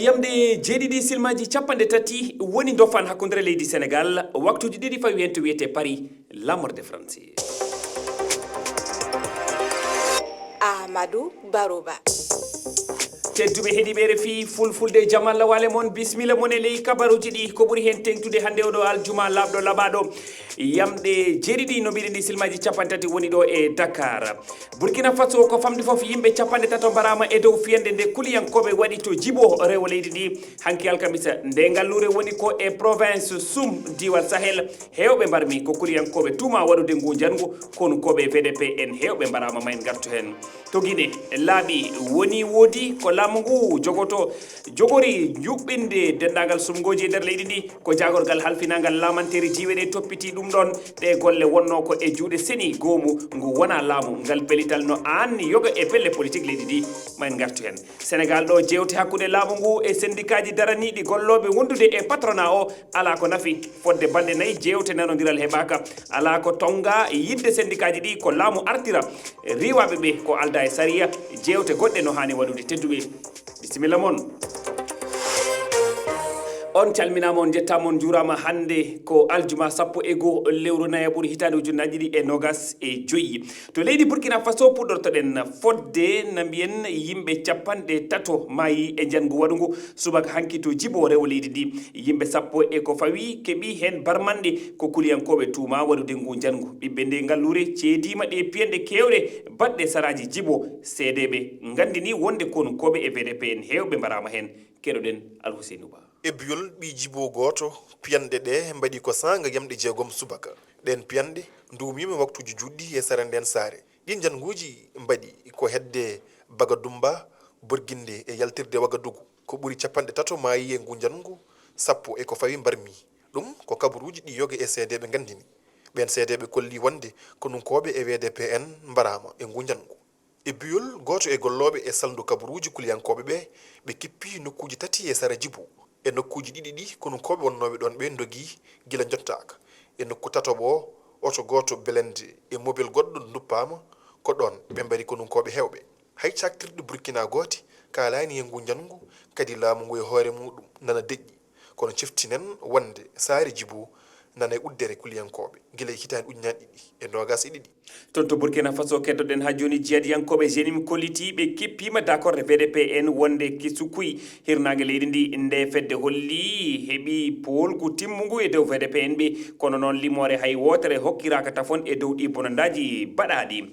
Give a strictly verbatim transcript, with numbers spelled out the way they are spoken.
Yamde jeeɗiɗi silmaji capanɗe tati woni dofan hakkunde leydi Senegal, waktuji ɗiɗi fawi hen to wiyete Paris, lamorde France. Amadou Baroba. Tedduɓe heɗiɓe R F I Fulfulde, jam Allah wale mon, bismilla mon e ley kabaruji ɗi. Ko ɓuri hen tengtude hannde oɗo aljuma laaɓɗo laɓaɗo, yamɗe jeeɗiɗi no mbiɗen ɗi silmaji capanɗe tati woni ɗo e Dakar. Burkina Faso, ko famɗi fof yimɓe capanɗe tato mbarama e dow fiyande nde kuliyankoɓe waɗi to Jibo, rewo leydi ndi. Hanki alkamisa nde, ngallure woni ko e province Sum, diwal Sahel. Hewɓe mbarmi ko kuliyankoɓe tuma waɗude ngu njanngu, konukoɓe V D P en hewɓe mbarama, ma en ngartu hen. To Guinée, laaɓi woni woodi ko laamu ngu jogoto, jogori yuɓɓinde denndaangal sumngooji e nder leydi ndi. Ko jaagorgal halfinaangal laamanteeri jiiwe ɗe toppiti ɗum ɗon. Ɗe golle wonno ko e juuɗe seni goomu ngu wona laamu. Ngal pellital no aan yoga e pelle politik leydi ndi, ma en ngartu hen. Senegal, ɗo jeewte hakkunde laamu ngu e sendikaaji daraniiɗi gollooɓe wondude e patrona o, alaa ko nafi. Fodde balɗe nayi jeewte nanondiral heɓaaka. Alaa ko tonnga yidde sendikaaji ɗi ko laamu artira riiwaaɓe ɓe ko aldaa e sariya. Jeewte goɗɗe no haani waɗude. Tedduɓe, bisimilla mon. On calminaama, on njettaama, on njuuraama. Hannde ko aljuma sappo e goo lewru nayaɓuru hitaande ujunnaji ɗiɗi e noogas e joyi. To leydi Burkina Faso puɗɗortoɗen, fodde na mbiyen yimɓe capanɗe tato maayi e njanngu waɗungu subaka hanki to Jibo, rewo leydi ndi. Yimɓe sappo e ko fawi keɓi heen barmanɗe ko kuliyankooɓe tuuma waɗude ngu njanngu. Ɓiɓɓe nde ngalluure ceediima ɗe piyanɗe keewɗe baɗɗe saraaji Jibo. Seedeeɓe nganndini wonde konunkooɓe e V D P en heewɓe mbaraama heen. Keɗoɗen Alhuseynu Ba. E biyol ɓii Jibo gooto, piyanɗe ɗe mbaɗi ko saanga yamɗe jeegom subaka. Ɗeen piyanɗe nduumiima waktuuji juutɗi e sera ndeen saare. Ɗiin njannguuji mbaɗi ko hedde Bagadumba, Borginde e yaltirde Wagadugu. Ko ɓuri capanɗe tato maayi e ngu njanngu, sappo e ko fawi mbarmi. Ɗum ko kabaruuji ɗi yoga e seedeeɓe nganndini. Ɓeen seedeeɓe kolli wonde konunkooɓe e V D P en mbaraama e ngu njanngu. E biyol gooto e gollooɓe e salndu kabaruuji kuliyankooɓe ɓe, ɓe kippi nokkuuji tati e sara Jibo. E nokkuuji ɗiɗi ɗi konunkooɓe wonnooɓe ɗoon ɓe ndogii gila njottaaka. E nokku tatoɓo o, oto gooto belende e mobel goɗɗo nduppaama, ko ɗoon ɓe mbari konunkooɓe heewɓe. Hay caktirɗo Burkina goote kaalaani e ngu njanngu, kadi laamu ngu e hoore muuɗum nana deƴƴi. Kono ciftinen wonde saare Jibo nana e uddere kuliyankooɓe gila e hitaande ujunnaji ɗiɗi e noogas e ɗiɗi. Toon to Burkina Faso keddoɗen haa jooni, jihadiyankooɓe Jenim kolliti ɓe kippiima dakorde V D P en wonde Kisukuy, hirnaange leydi ndi. Nde fedde holli heɓi poolgu timmungu e dow V D P en ɓe, kono noon limoore hay wootere hokkiraaka tafon e dow ɗi bonandaaji baɗaaɗi.